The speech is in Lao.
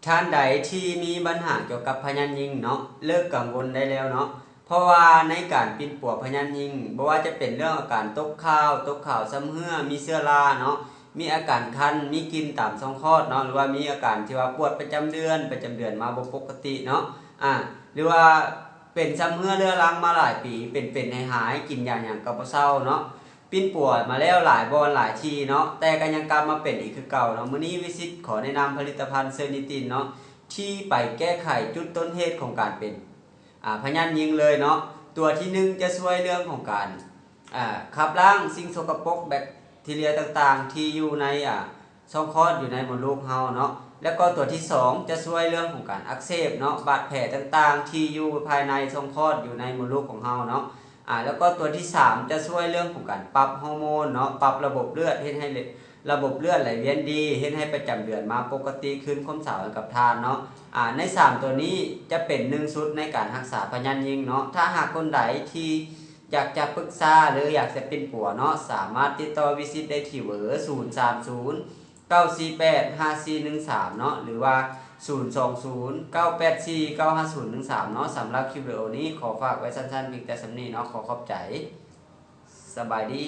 ທ່ານໃດທີ່ມີບັນຫາກ່ຽວກັບພະຍາດຍິງເນາະ ເລີກກັງວົນໄດ້ແລ້ວເນາະ ເພາະວ່າໃນການປິ່ນປົວພະຍາດຍິງ ບໍ່ວ່າຈະເປັນເລື່ອງອາການຕົກຂາວ, ຕົກຂາວຊຳເຮື້, ມີເຊື້ອລາເນາະ, ມີອາການຄັນ, ມີກິ່ນຕາມຊ່ອງຄອດເນາະ ຫຼືວ່າມີອາການທີ່ວ່າປວດປະຈຳເດືອນ, ປະຈຳເດືອນມາບໍ່ປົກກະຕິເນາະ ອາ ຫຼືວ່າເປັນຊຳເຮື້ອເຮືອລັງມາຫຼາຍປີ, ເປັນໆຫາຍໆ, ກິນຢາຫຍັງກໍບໍ່ເຊົາເນາະ. ປິ່ນປົວມາແລ້ວຫຼາຍບ່ອນຫຼາຍທີ່ເນາະ ແຕ່ກໍຍັງກັບມາເປັນອີກຄືເກົ່າເນາະ. ມື້ນີ້ວິສິດຂໍແນະນຳຜະລິດຕະພັນເຊີນິຕິນເນາະ ທີ່ໄປແກ້ໄຂຈຸດຕົ້ນເຫດຂອງການເປັນ ອາ ພະຍາດຍິງເລີຍເນາະ. ຕົວທີໜຶ່ງຈະຊ່ວຍເລື່ອງຂອງການ ອາ ຂັບລ້າງສິ່ງສົກກະປົກ ແບັກທີເຣຍຕ່າງໆ ທີ່ຢູ່ໃນ ອາ ຊ່ອງຄອດຢູ່ໃນມົດລູກເຮົາເນາະ ແລ້ວກໍຕົວທີສອງຈະຊ່ວຍເລື່ອງຂອງການອັກເສບເນາະ ບາດແຜຕ່າງໆ ທີ່ຢູ່ພາຍໃນຊ່ອງຄອດຢູ່ໃນມົດລູກຂອງເຮົາເນາະ ອາ ແລ້ວກໍຕົວທີສາມຈະຊ່ວຍເລື່ອງຂອງການປັບຮໍໂມນເນາະ ປັບລະບົບເລືອດ ເຮັດໃຫ້ເລ- ລະບົບເລືອດໄຫຼວຽນດີ ເຮັດໃຫ້ປະຈຳເດືອນມາປົກກະຕິ ຄືນຄວາມສາວໃຫ້ກັບທ່ານເນາະ ອາ ໃນສາມຕົວນີ້ຈະເປັນໜຶ່ງຊຸດໃນການຮັກສາພະຍາດຍິງເນາະ. ຖ້າຫາກຄົນໃດທີ່ ຢາກຈະປຶກສາ ຫຼື ຢາກຈະປິ່ນປົວເນາະ ສາມາດຕິດຕໍ່ວິສິດໄດ້ທີ່ເບີ ສູນສາມສູນ ເກົ້າສີ່ແປດ ຫ້າສີ່ໜຶ່ງສາມເນາະ ຫຼືວ່າ ສູນສອງສູນ ເກົ້າແປດສີ່ ເກົ້າຫ້າສູນໜຶ່ງສາມເນາະ. ສຳລັບຄລິບວິດີໂອນີ້ ຂໍຝາກໄວ້ສັ້ນໆພຽງແຕ່ສ່ຳນີ້ເນາະ. ຂໍຂອບໃຈ. ສະບາຍດີ.